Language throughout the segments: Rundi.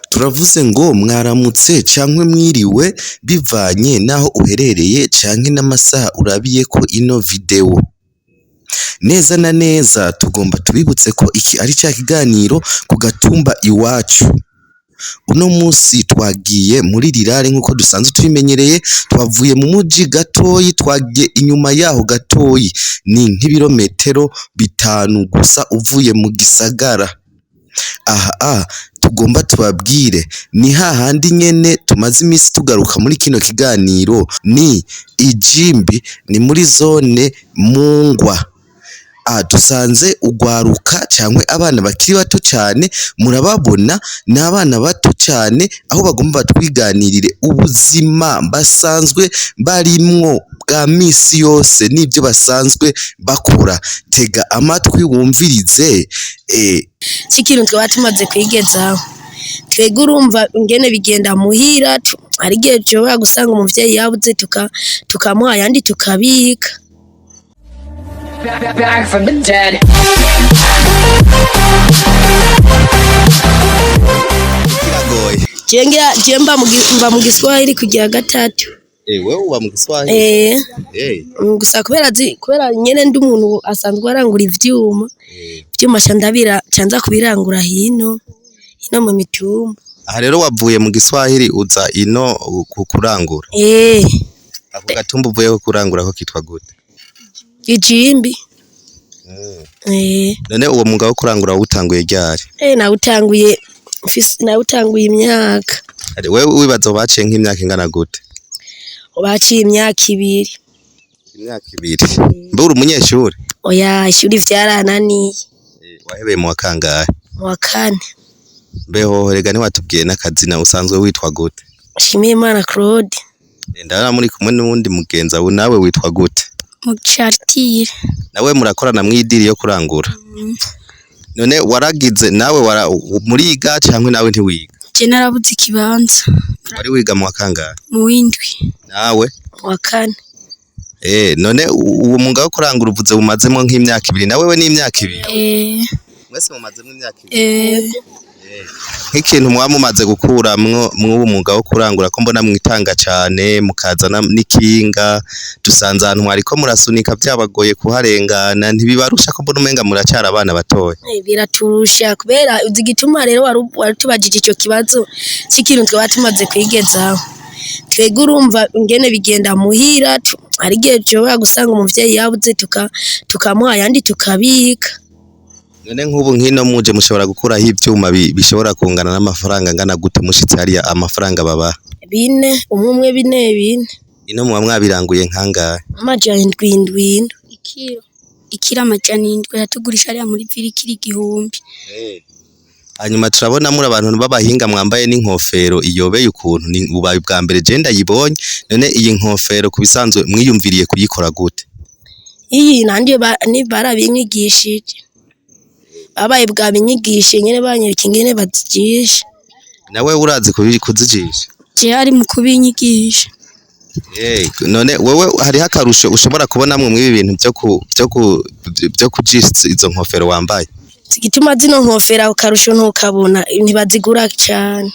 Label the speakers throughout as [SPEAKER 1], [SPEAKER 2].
[SPEAKER 1] Turavuze ngo mwaramutse canke mwiriwe bivanye naho uherereye canke n'amasaha urabiyeko ino video. Neza na neza tugomba tubibutse ko iki ari ca kiganiro ku gatumba iwacu. Uno musi twagiye muri rirare nkuko dusanzwe tubimenyereye, twavuye mu muji gatoyi twagiye inyuma yaho gatoyi, ni nk'ibirometero 5 gusa uvuye mu gisagara. Aha tugomba tubabwire ni hahandi nyene tumaze imisi tugaruka muri kino kiganiro, ni ijimbi, ni muri zone Mungwa. Aha dusanze ugwaruka canke abana bakiri bato cane, murababona ni abana bato cane aho bagomba batwiganirire ubuzima basanzwe barimwo bwa misi yose n'ivyo basanzwe bakora. Tega amatwi wumvirize.
[SPEAKER 2] Ikintu twaba tumaze kwigezaho twebwe urumva ingene bigenda muhira, hari igihe dushobora gusanga umuvyeyi yabuze tukamuha ayandi tukabika.
[SPEAKER 3] Back from the dead.
[SPEAKER 1] Kiragoye.
[SPEAKER 2] Je mba mu Giswahili kugira gatatu.
[SPEAKER 1] Wewe uba mu Giswahili?
[SPEAKER 2] Gusa kubera nyene ndi umuntu asanzwe arangura ivyuma. Ivyuma ca ndabira, ca nza kubirangura hino mu mitumba.
[SPEAKER 1] Aha rero wavuye mu Giswahili uza ino kurangura. Ako gatumba uvuyeho kurangura ko kitwa gute?
[SPEAKER 2] Ijimbi.
[SPEAKER 1] None uwo mwuga wo kurangura wawutanguye ryari?
[SPEAKER 2] Nawutanguye imyaka.
[SPEAKER 1] Wewe wibaza baciye nk'imyaka ingana gute?
[SPEAKER 2] Baciye imyaka 2.
[SPEAKER 1] Imyaka 2. Mbe uri umunyeshuri?
[SPEAKER 2] Oya, ishuri vyarananiye.
[SPEAKER 1] Wahebeye mu wa kangahe?
[SPEAKER 2] Mu wa 4.
[SPEAKER 1] Mbe hoho rega ntiwatubwiye n'akazina, usanzwe witwa gute?
[SPEAKER 2] Nshimiyimana Claude.
[SPEAKER 1] Ndabona muri kumwe n'uwundi mugenzi wawe, nawe witwa gute?
[SPEAKER 4] Muchartire.
[SPEAKER 1] Nawe murakorana mw'idiri yo kurangura? None waragize nawe muriga canke nawe ntiwiga?
[SPEAKER 4] Je narabuze ikibanza.
[SPEAKER 1] Wari wiga mu wa kangahe?
[SPEAKER 4] Mu w'indwi.
[SPEAKER 1] Nawe?
[SPEAKER 2] Mu wa 4.
[SPEAKER 1] None uwo mwuga wo kurangura uvuze umazemo nk'imyaka 2, nawe we n'imyaka 2? Mwese mumazemo imyaka 2? Nk'ikintu muba mumaze gukuramwo mw'uwo mwuga wo kurangura, ko mbona mwitanga cane mukazana n'ikinga, dusanze ahantu mwariko murasunika vyabagoye kuharengana, ntibibarusha ko mbona umenga muracara abana batoya?
[SPEAKER 2] Biraturusha kubera uzi igituma rero warutubajije ico kibazo c'ikintu twaba tumaze kwigezaho. Twebwe urumva ingene bigenda muhira, hari igihe dushobora gusanga umuvyeyi yabuze tukamuha ayandi tukabika.
[SPEAKER 1] None nk'ubu nk'ino muje mushobora gukuraho ivyuma bishobora kungana n'amafaranga angana gute mushitse hariya amafaranga babaha?
[SPEAKER 2] 4, umwe umwe 4 4.
[SPEAKER 1] Ino muba mwabiranguye nkangahe?
[SPEAKER 2] 700.
[SPEAKER 4] Ikiro 700 yatugurisha hariya muri ville ikiro 1000.
[SPEAKER 1] Hanyuma turabona muri abantu b'abahinga mwambaye n'inkofero iyobeye ukuntu, ni ubaye ubwa mbere je ndayibonye. None iyi nkofero kubisanzwe mwiyumviriye kuyikora gute?
[SPEAKER 2] Iyi nanje ni barabinyigishije. Babaye bwabinyigishe nyene banyereka ingene bazijisha.
[SPEAKER 1] Nawe urazi kuzijisha?
[SPEAKER 4] Je ari mu kubinyigisha.
[SPEAKER 1] None wewe hariho akarusho ushobora kubonamwo mw'ibi bintu vyo kujisha izo nkofero wambaye?
[SPEAKER 2] Igituma zino nkofero ako karusho ntukabona, ntibazigura cane.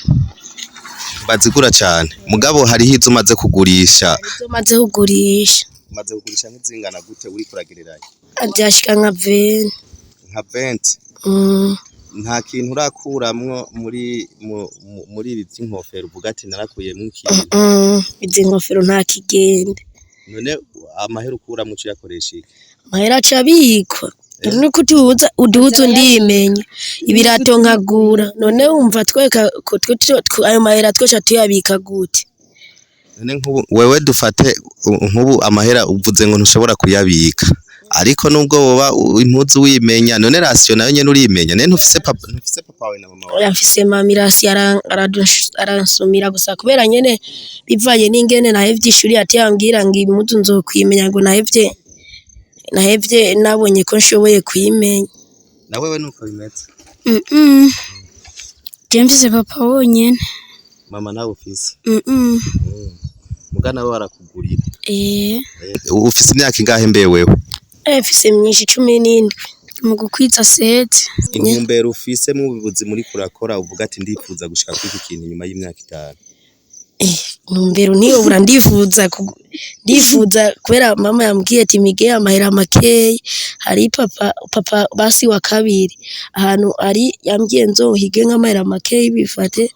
[SPEAKER 1] Bazigura cane. Mugabo hariho izo umaze kugurisha.
[SPEAKER 2] Izo umaze kugurisha.
[SPEAKER 1] Umaze kugurisha nk'izingana gute uriko uragereranya?
[SPEAKER 2] Vyashika nka 20.
[SPEAKER 1] Nka 20? Nta kintu urakuramwo muri ibi vy'inkofero uvuga ati narakuyemwo ikintu?
[SPEAKER 2] Izi nkofero nta kigenda.
[SPEAKER 1] None amahera ukuramwo uca uyakoresha iki?
[SPEAKER 2] Amahera aca abikwa. Nuko uduhuza ndimenya. Ibirato nkagura. None wumva tweka ko ayo mahera twoca tuyabika gute?
[SPEAKER 1] None nk'ubu wewe dufate nk'ubu amahera uvuze ngo ntushobora kuyabika. Ariko nubwo woba impuzu wimenya, none rasiyo nayo nyene urimenya. None ntufise papa, ntufise papa wawe na mama wawe?
[SPEAKER 2] Oya, mfise mama, rasiyo aransumira gusa kubera nyene bivanye n'ingene nahevye ishuri, yateye ambwira ngo impuzu nzokwimenya, ngo nahevye nabonye ko nshoboye kuyimenya.
[SPEAKER 1] Na wewe nuko bimeze?
[SPEAKER 4] Je mfise papa wonyene.
[SPEAKER 1] Mama nawe ufise? Muga nawe barakugurira? Ufise imyaka ingahe mbe wewe?
[SPEAKER 2] Mfise myinshi, 17.
[SPEAKER 4] Mu gukwiza seze.
[SPEAKER 1] Intumbero ufise mu buzi muri kurakora uvuga ati ndifuza gushika kuri iki kintu nyuma y'imyaka 5.
[SPEAKER 2] Intumbero ntiyobura, ndifuza kubera mama yambwiye ati mige amahera makeyi, hari papa basi wa kabiri ahantu ari yambwiye nzohige nk'amahera makeyi bifate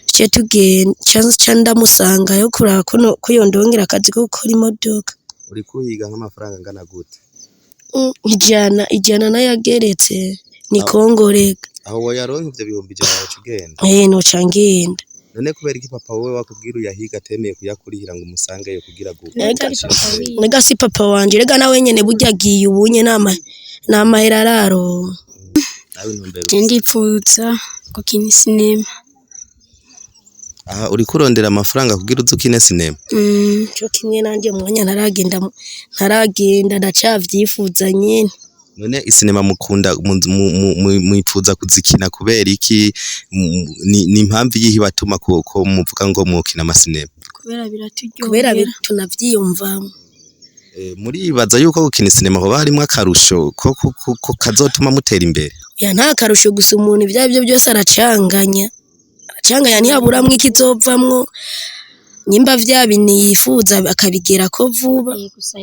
[SPEAKER 2] ce tugenda ca ndamusangayo kuraba ko yondongera akazi ko gukora imodoka.
[SPEAKER 1] Uriko uhiga nk'amafaranga angana gute?
[SPEAKER 2] 100 n'ayageretse ni kongorega.
[SPEAKER 1] Aho woyaronka ivyo 100,000 woca ugenda?
[SPEAKER 2] Noca ngenda.
[SPEAKER 1] None kubera iki papa wewe wakubwira uyahiga atemeye kuyakurihira ngo umusangeyo kugira ngo
[SPEAKER 2] Nega si papa wanje, rega nawe nyene burya agiye ubunye n'amahera araronka.
[SPEAKER 1] Nawe intumbero?
[SPEAKER 4] Je ndipfuza gukina isinema.
[SPEAKER 1] Aha uriko urondera amafaranga kugira uze ukine sinema?
[SPEAKER 2] Co kimwe nanje mwanya ntaragenda ndacavyifuza nyene.
[SPEAKER 1] None isinema mukunda mwipfuza kuzikina kubera iki? Ni impamvu iyihe ibatuma ko muvuga ngo mwokina amasinema?
[SPEAKER 4] Kubera biraturyohera.
[SPEAKER 2] Kubera tunavyiyumvamwo.
[SPEAKER 1] Muribaza yuko gukina isinema hoba harimwo akarusho ko kazotuma mutera imbere?
[SPEAKER 2] Ya nta karusho, gusa umuntu ivyo arivyo byose aracanganya ntihaburamwo ikizovamwo, nyimba vya bintu yifuza akabigerako vuba.
[SPEAKER 4] Gusa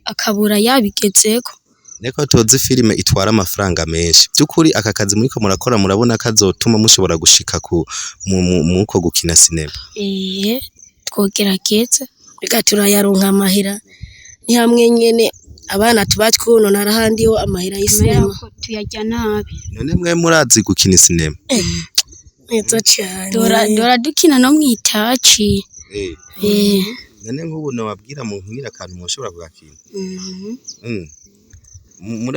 [SPEAKER 4] akabura yabigezeko.
[SPEAKER 1] Niko tuzi filime itwara amafaranga menshi, vy'ukuri aka kazi muriko murakora murabona kazotuma mushobora gushika ku muko gukina sinema?
[SPEAKER 4] Twogerageza.
[SPEAKER 2] Reka turayaronka amahera, ni hamwe nyene abana tuba twonona arahandi ho amahera y'isinema.
[SPEAKER 4] Tuyarya nabi.
[SPEAKER 1] None mwe murazi gukina isinema?
[SPEAKER 2] Neza cane.
[SPEAKER 4] Dora dukina no mwitaci.
[SPEAKER 1] None nk'ubu nobabwira munkinire akantu mwoshobora kugakina?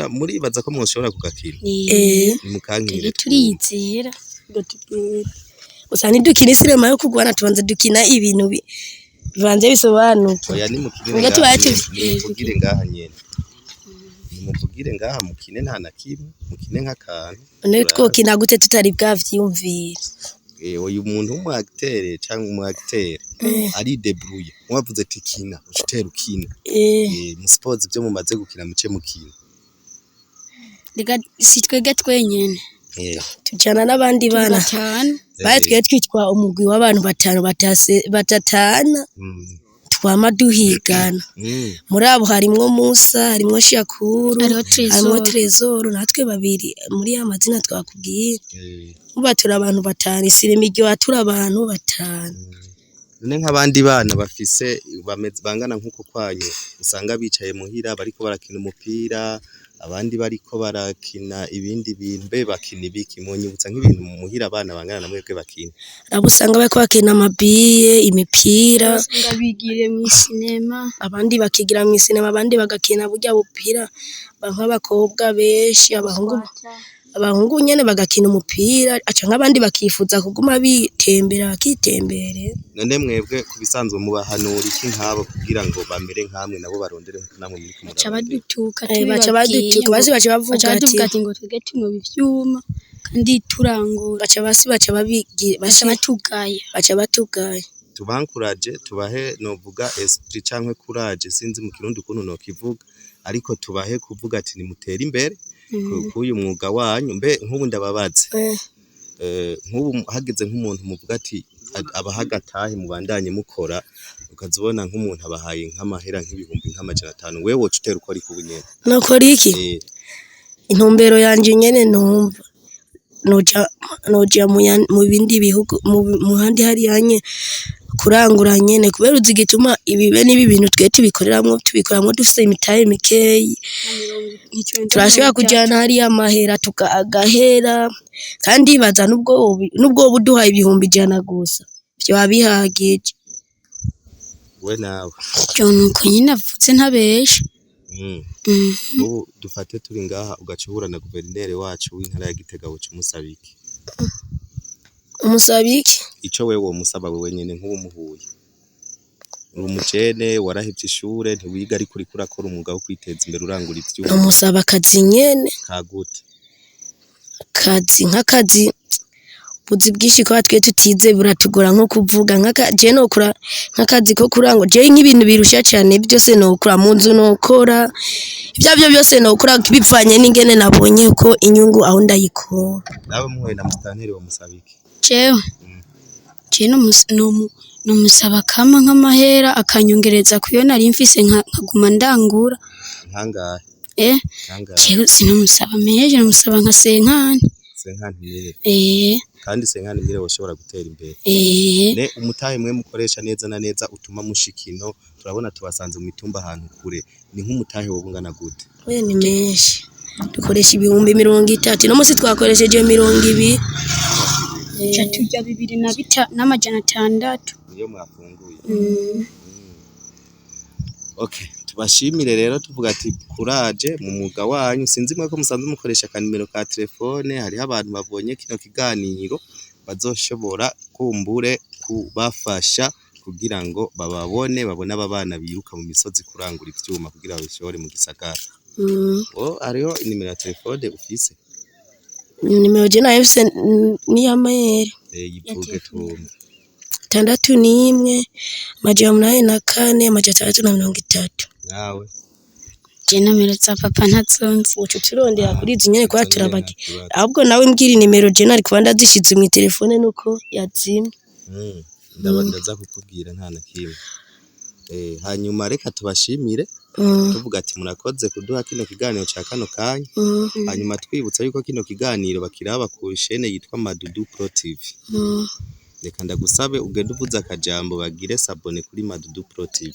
[SPEAKER 1] Muribaza ko mwoshobora kugakina? Nimukankire.
[SPEAKER 4] Turizera.
[SPEAKER 2] Gusa ntidukina isinema yo kurwana, tubanza dukina ibintu bibanze bisobanuke.
[SPEAKER 1] Oya, nimukigire nimuvugire ngaha nyene. Nimuvugire ngaha mukine, nta na kimwe, mukine nk'akantu.
[SPEAKER 2] None twokina gute tutari bwavyiyumvire?
[SPEAKER 1] Uyu muntu w'umu acteur canke umu acteur ari débrouille. Mwavuze ati kina, ucutera ukina. Musipoze ivyo mumaze gukina muce mukina.
[SPEAKER 4] Rega si twebwe twenyene.
[SPEAKER 2] Tujana n'abandi bana.
[SPEAKER 4] Batanu.
[SPEAKER 2] Baye twe twitwa umugwi w'abantu batanu batatana. Twama duhigana. Muri abo harimwo Musa, harimwo Shakuru, harimwo Trezor, natwe babiri muri ya mazina twakubwiye. Uba turi abantu batanu, isinema iryoha turi abantu batanu.
[SPEAKER 1] None nk'abandi bana bafise bameze bangana nk'uko kwanyu usanga bicaye muhira bariko barakina umupira, abandi bariko barakina ibindi bintu, mbe bakina ibiki? Mwonyibutsa nk'ibintu muhira abana bangana na mwebwe bakina.
[SPEAKER 2] Abo usanga bariko bakina amabiye, imipira,
[SPEAKER 4] usanga bigiriye mw'isinema,
[SPEAKER 2] abandi bakigira mw'isinema, abandi bagakina burya bupira nk'abakobwa benshi, abahungu nyene bagakina umupira, aca nk'abandi bakifuza kuguma bitembera bakitemberera.
[SPEAKER 1] None mwebwe ku bisanzwe mubahanura iki nk'abo kugira ngo bamere nkamwe nabo barondere nkuko namwe muriko
[SPEAKER 4] baca
[SPEAKER 1] murarondera?
[SPEAKER 4] Badutuka.
[SPEAKER 2] Baca badutuka, basi baca bavuga
[SPEAKER 4] baca
[SPEAKER 2] ati
[SPEAKER 4] baduvuga ati ngo twebwe tunoba ivyuma kandi turangura.
[SPEAKER 2] Baca basi baca babigi
[SPEAKER 4] baca batugaya.
[SPEAKER 2] Baca batugaya.
[SPEAKER 1] Tubankuraje, tubahe novuga esprit canke courage, sinzi mu kirundi ukuntu nokivuga, ariko tubahe kuvuga ati nimutere imbere k'uyu mwuga wanyu. Mbe nk'ubu ndababaze, nk'ubu hageze nk'umuntu muvuga ati abaha agatahe mubandanye mukora, ukazibona nk'umuntu abahaye nk'amahera nk'ibihumbi nk'500, wewe woca utera ukora iki ubu nyene?
[SPEAKER 2] Nokora iki? Intumbero yanje nyene numva noja mu bindi bihugu, mu handi hariya nye kurangura nyene, kubera uzi igituma ibi bene ibi bintu twe tubikoreramwo dufise imitahe mikeyi, turashobora kujana hariya amahera agahera, kandi baza nubwo woba uduhaye 100,000 gusa vyoba bihagije.
[SPEAKER 1] We nawe?
[SPEAKER 4] Nuko nyene avuze ntabesha.
[SPEAKER 1] Ubu dufate turi ngaha ugaca uhura na guverineri wacu w'intara ya Gitega, woca umusaba iki?
[SPEAKER 2] Umusaba iki?
[SPEAKER 1] Ico wewe womusaba wewe nyene nk'ubu muhuye, uri umujene warahevye ishure ntiwiga, ariko uriko urakora umwuga wo kwiteza imbere urangura ivyuma.
[SPEAKER 2] Nomusaba akazi nyene.
[SPEAKER 1] Kagute?
[SPEAKER 2] Akazi nk'akazi. Ubuzi bwinshi kuba twe tutize buratugora, nko kuvuga nk'aka je nokora nk'akazi ko kurangura, je nk'ibintu birusha cane byose nokora, mu nzu nokora, ibyo arivyo byose nokora bivanye n'ingene nabonye ko inyungu aho ndayikura.
[SPEAKER 1] Nawe muhuye na musitanteri womusaba iki?
[SPEAKER 4] Jewe nomusaba kama nk'amahera akanyongereza kuyo nari mfise, nkaguma ndangura.
[SPEAKER 1] Nkangahe?
[SPEAKER 4] Eh.
[SPEAKER 1] Nkangahe?
[SPEAKER 4] Jewe sinomusaba menshi, nomusaba nka 50.
[SPEAKER 1] 50 000?
[SPEAKER 4] Eh.
[SPEAKER 1] Kandi 50 000 woshobora gutera imbere?
[SPEAKER 4] Eh.
[SPEAKER 1] Ne umutahe mwe mukoresha neza na neza utuma mushikino, turabona tubasanze mu mitumba ahantu kure, ni nk'umutahe woba ungana gute?
[SPEAKER 2] We ni menshi, dukoresha 30,000, no musi twakoresheje 20.
[SPEAKER 4] Ca turya bibiri na n'600.
[SPEAKER 1] Niyo mwafunguye? Okay, tubashimire rero, tuvuga ati kuraje mu mwuga wanyu. Sinzi mwe ko musanzwe mukoresha akanimero ka telefone, hariho abantu babonye kino kiganiro bazoshobora kumbure kubafasha kugira ngo bababone, babone aba bana biruka mu misozi kurangura ivyuma kugira babishore mu gisagara. Oh, hariho inimero ya telefone ufise?
[SPEAKER 2] Nimero je nayo mfise ni ya mayeri.
[SPEAKER 1] Eh, yivuge tumve.
[SPEAKER 2] 61 804 630.
[SPEAKER 1] Nawe?
[SPEAKER 4] Je nomero za papa ntazonzi.
[SPEAKER 2] Uca uturondera kuri izi nyene kuba
[SPEAKER 1] Izo nyene.
[SPEAKER 2] turabagi.
[SPEAKER 1] Nta kibazo.
[SPEAKER 2] Ahubwo nawe mbwira inimero, je nari kuba ndazishize mw'itelefone nuko yazimye.
[SPEAKER 1] Ndaza kukubwira, nta na kimwe. Hanyuma reka tubashimire, tuvuga ati murakoze kuduha kino kiganiro ca kano kanya. Hanyuma twibutsa yuko kino kiganiro bakiraba ku chaîne yitwa Madudu Pro TV. Reka ndagusabe ugende uvuze akajambo bagire s'abonner kuri Madudu Pro TV.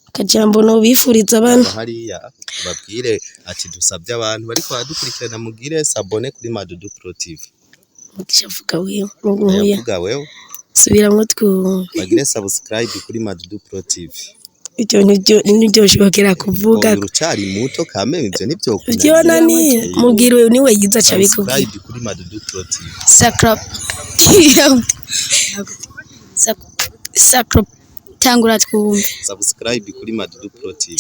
[SPEAKER 2] Akajambo nobifuriza bano
[SPEAKER 1] Aba hariya babwire ati dusabye abantu bariko baradukurikirana mugire s'abonner kuri Madudu Pro TV.
[SPEAKER 2] Mugisha, vuga wewe muguya.
[SPEAKER 1] Ayavuga wewe.
[SPEAKER 2] Subiramwo twumve.
[SPEAKER 1] Bagire subscribe kuri Madudu Pro TV.
[SPEAKER 2] Ivyo ntivyoshobokera kuvuga.
[SPEAKER 1] Oya, urucari muto kameme, ivyo ntivyokunanira.
[SPEAKER 2] Vyonaniye, mubwira uyu niwe yize aca abikubwira.
[SPEAKER 1] Subscribe kuri Madudu Pro TV.
[SPEAKER 4] Sacro sacro, tangura twumve.
[SPEAKER 1] Subscribe kuri Madudu Pro TV.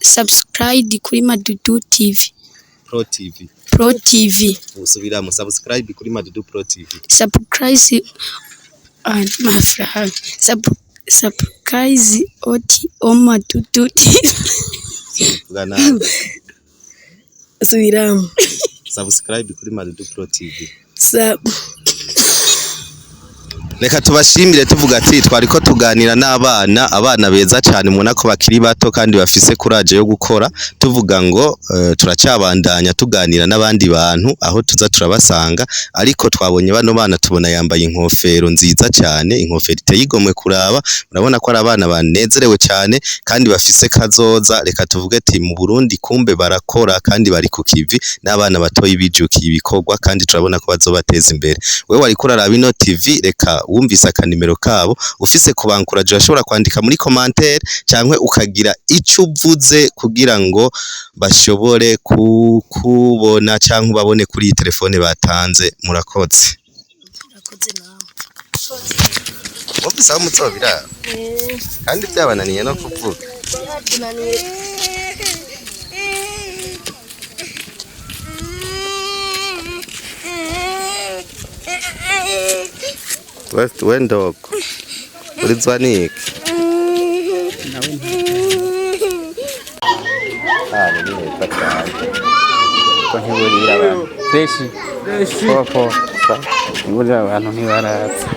[SPEAKER 4] Subscribe kuri Madudu TV.
[SPEAKER 1] Pro TV.
[SPEAKER 4] Pro TV.
[SPEAKER 1] Usubiramo, subscribe kuri Madudu Pro TV.
[SPEAKER 4] Subscribe and my friend subscribe oti o Madudu TV.
[SPEAKER 1] Vuga nabi.
[SPEAKER 2] Subiramwo.
[SPEAKER 1] Subscribe kuri Madudu Pro TV.
[SPEAKER 2] Sub
[SPEAKER 1] Reka tubashimire, tuvuga ati twariko tuganira n'abana, abana beza cyane, mubona ko bakiri bato kandi bafise courage yo gukora. Tuvuga ngo turacabandanya tuganira n'abandi bantu aho tuza turabasanga, ariko twabonye bano bana, tubona yambaye inkofero nziza cyane, inkofero iteye igomwe kuraba. Murabona ko ari abana banezerewe cyane kandi bafise kazoza. Reka tuvuge ati mu Burundi kumbe barakora kandi bari ku kivi, n'abana batoyi bijukiye ibikorwa, kandi turabona ko bazobateza imbere. Wewe wariko uraraba ino TV, reka wumvise akanimero kabo, ufise kubankuraje urashobora kwandika muri commentaire canke ukagira ico uvuze kugira ngo bashobore kukubona canke ubabone kuri iyi telefone batanze. Murakoze.
[SPEAKER 2] Urakoze nawe.
[SPEAKER 1] Wumvise aho muzobiraba kandi byabananiye no kuvuga.
[SPEAKER 2] Byatunaniye.
[SPEAKER 1] We ndogo, urizwa niki?
[SPEAKER 3] Hano ni heza cyane ko ntiburira abantu fresh popo, ntiburira abantu, ntibaratsa.